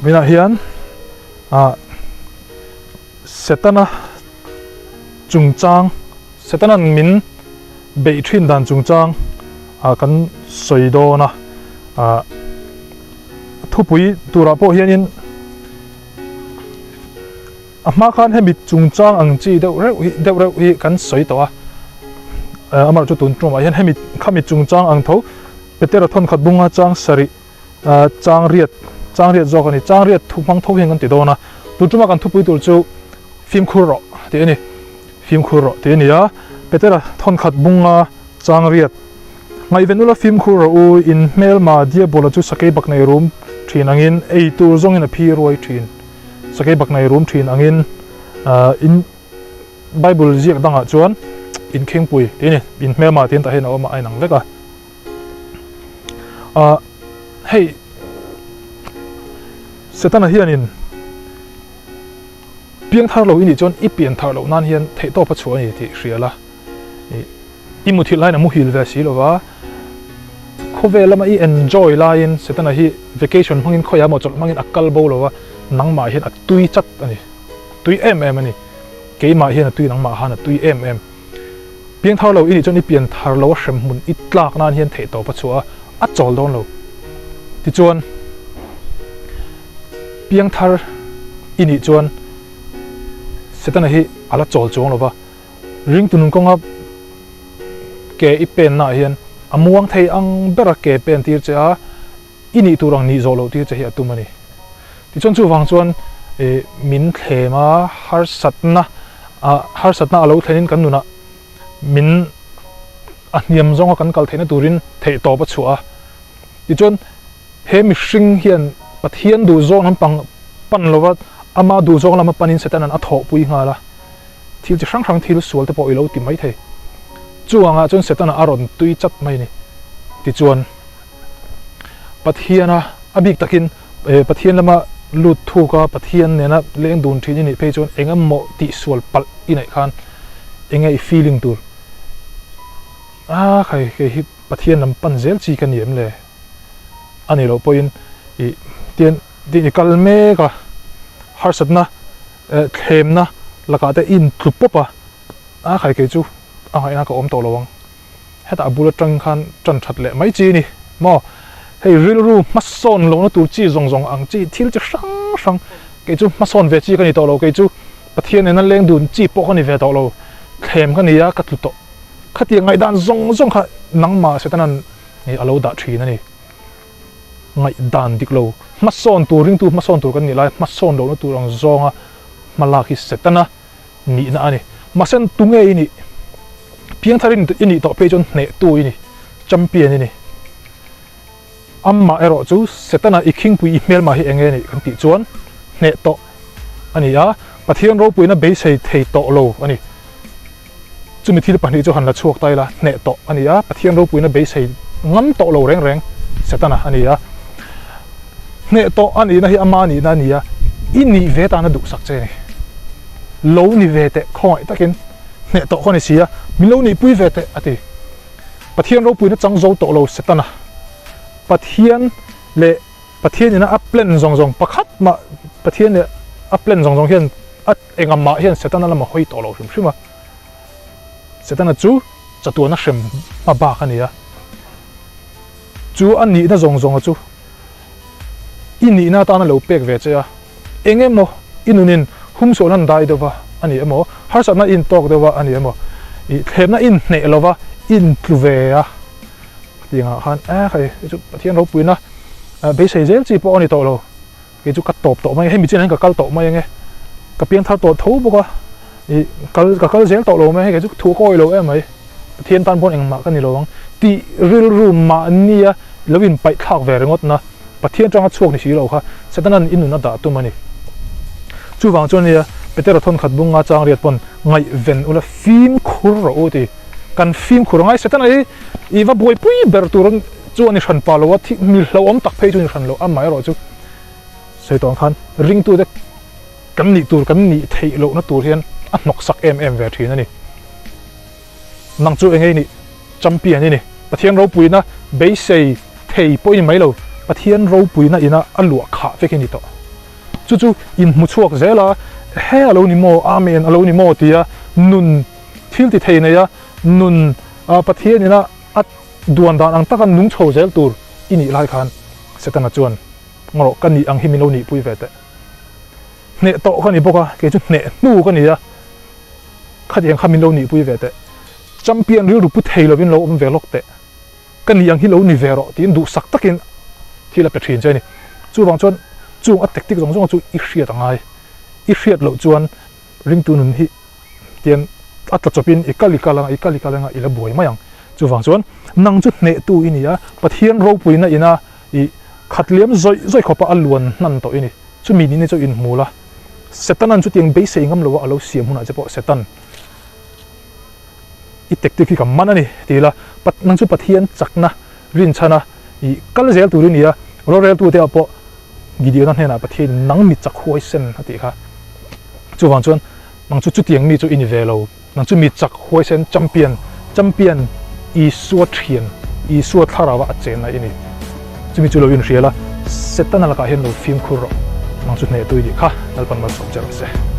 Minah hian ah Setana chungchang Setana'n min beih thin dan chungchang ah kan sawi dawn a ah thupui turah pawh hianin a hma khan hemi chungchang ang chi deuh reuh hi deuh reuh hi kan sawi tawh a amaherawhchu chu tun tumah hian hemi khami chungchang ang tho Petera thawnkhat bunga chang sarih Chang riat, chang riat zawk a ni. Chang riat thu hmang tho hian kan ti dawn a. Tun tuma kan thupui tur chu fimkhur rawh tih a ni. Fimkhur rawh tih a ni a. Petera thawnkhat bunga chang riat. Ngaihven ula fimkhur rawh u, in hmelma Diabola chu sakei bak nei rum thin angin ei tur zawngin a phi ruai thin. Sakei bak nei rum thin angin in Bible ziak dangah chuan inkhengpui tih a ni. In hmelma tiin tah hian a awm a, a inang vek a. Ah hei Setana hianin piang thar lo i nih chuan i pian thar loh nan hian theihtawp a chhuah a ni tih hria la. Ih i muthilh laiin a muhil ve si lo va, khawvel lama i enjoy laiin Setana hi vacation hmangin khawiah emaw chawlh hmangin a kal bo lo va, nangmah hian a tui chat a ni. Tui em em a ni. Keimah hian a tui nangmah khan a tui em em. Piang thar lo i nih chuan i pian thar lo a hrem hmun i tlak nan hian theih tawp a chhuah a, a chawl dawn lo. Tichuan, piang thar i nih chuan Setana hi a la chawl chuang lo va, ringtu nun kawnga ke i pen naah hian a muang thei ang bera ke pen tir che a, i nih tur ang nih zawh loh tir che hi a tum a ni. Tichuan chuvang chuan min thlem a, harsatna harsatna a lo thlenin kan nunah min a hniam zawnga kan kal theihna turin theihtawp a chhuah a. Tichuan he mihring hian Pathian duhzawng lam pang pan lova ama duhzawng lama panin Setanan a thawhpui nghal a, thil chi hrang hrang thil sual te pawh i lo ti mai thei. Chuvangah chuan Setana a rawn tui chat mai a ni. Tichuan. Pathiana a bik takin Pathian lama lut thuk a, Pathian nena leng dun thin i nih phei chuan eng emaw tihsual palh i neih khan eng nge i feeling tur? A khai kei hi Pathian lam pan zel chi ka ni em le? A nih loh pawhin i tian tin i kal mek a, harsatna thlemna lakah te i intlu pawp a, a khai kei chu a ngaihna ka awm tawh lo ang. Hetah a bul atang khan tan that leh mai chi a ni maw? Hei rilru hmasawn lohna tur chi zawng zawng ang chi thil chi hrang hrang kei chu hmasawn ve chi ka ni tawh lo, kei chu Pathian nena leng dun chi pawh ka ni ve tawh lo, thlem ka ni a ka tlu tawh. Khatiang ngaihdan zawng zawng kha nangmah Setanan a lo dah thin a ni. Ngaihdan dik lo, hmasawn tur ringtu hmasawn tur kan nih lai hmasawn lohna tur ang zawnga hmalak hi Setana nihna a ni. Mahse tunge i nih? Piangthar i nih tawh phei chuan hnehtu i ni, champion i ni. Amah erawh chu Setana i khingpui i hmelmah hi enge nih kan tih chuan hneh tawh a ni a, Pathian ropuina beisei thei tawh lo a ni. Chumi thil pahnih chu han la chhuak ta ila, hneh tawh a ni a, Pathian ropuina beisei ngam tawh lo reng reng Setana a ni a. Hneh tawh a nihna hi ama nihna a ni a, i nih ve tana duhsak che a ni. Lo ni ve teh khawngaih takin hneh tawh ka ni si a, min lo nihpui ve teh a ti. Pathian ropuina chang zo tawh lo Setana. Pathian leh Pathian ina a plan zawng zawng pakhat mah Pathian leh a plan zawng zawng hian a engah mah hian Setana lama hawi tawh lo hrim hrim a. Setana chu chatuana hrem hma bak a ni a. Chu a nihna zawng zawnga chu i nihna atana lo pek ve che a, eng emaw i nunin humsualna an dai deuh va a ni emaw, harsatna i intawk deuh va a ni emaw, i thlemna i inhneh lo va i intlu ve a tih angah khan eh hei hei chu Pathian ropuina beisei zel chi pawh a ni tawh lo, kei chu ka tawp tawh mai a, hemi chinah hian ka kal tawh mai ange, ka piang thar tawh tho bawk a, ih kal ka kal zel tawh lo mai a, hei kei chu thu ka awih lo em mai, Pathian tan pawn engmah ka ni lo ang tih rilru mahnia lo inpaih thlak ve ringawt na Pathian atanga chhuak ni si lo kha Setanan i nun a dah tum a ni. Chuvang chuan nia Petera thawnkhat bunga chang riat pawn ngaihven ula fimkhur rawh u ti. Kan fimkhur angai Setana hi i va buaipui ber tur chu a ni hran pa lo a, thih mi hlauhawm tak phei chu a ni hran lo, amaherawh chu sawi tawh ang khan ringtute kan nih tur kan nih theih lohna tur hian a hnawksak em em ve thin a ni. Nang chu eng ei nih champion i ni. Pathian ropuina beisei thei pawh i ni mai lo, Pathian ropuina ina a luah khah vek i ni tawh. Chu chu inhmu chhuak zel a, he a lo ni maw, Amen a lo ni maw tia nun thil ti thei nei a, nun Pathian ina a duan dan ang taka nung chho zel tur i nih lai khan Setana chuan Ngawrh ka nih ang hi min lo nihpui ve teh. Hneh tawh ka ni bawk a, kei chu hneh hnu ka ni a, khatiang kha min lo nihpui ve teh. Champion rilru pu thei lovin lo awm ve lawk teh. Ka nih ang hi lo ni ve rawh tiin duhsak takin thil a pe thin che a ni. Chuvang chuan chung a tactic zawng zawng chu i hriat a ngai. I hriat loh chuan ringtu nun hi tian a tla chawpin i kal i kal anga, i kal i kal anga i la buai mai ang. Chuvang chuan nang chu hnehtu i ni a, Pathian ropuina ina i khat liam zawih zawih khawpa a luan hnan tawh i ni. Chumi nihna chu inhmu la, Setanan chutiang beisei ngam loa a lo siam hunah che pawh Setan i tactic hi ka man a ni ti ila, nang chu Pathian chakna rinchhana i kal zel tur i ni a, roreltute ah pawh Gideona hnenah Pathianin nang mi chak huaisen a tih kha. Chuvang chuan nang chu chutiang mi chu i ni ve lo, nang chu mi chak huaisen champion, champion Isua thian, Isua thlarau a chenna i ni. Chumi chu lo inhrial a, Setana lakah hian lo fimkhur rawh, nang chu hnehtu i nih kha, Lalpan malsawm che rawh se.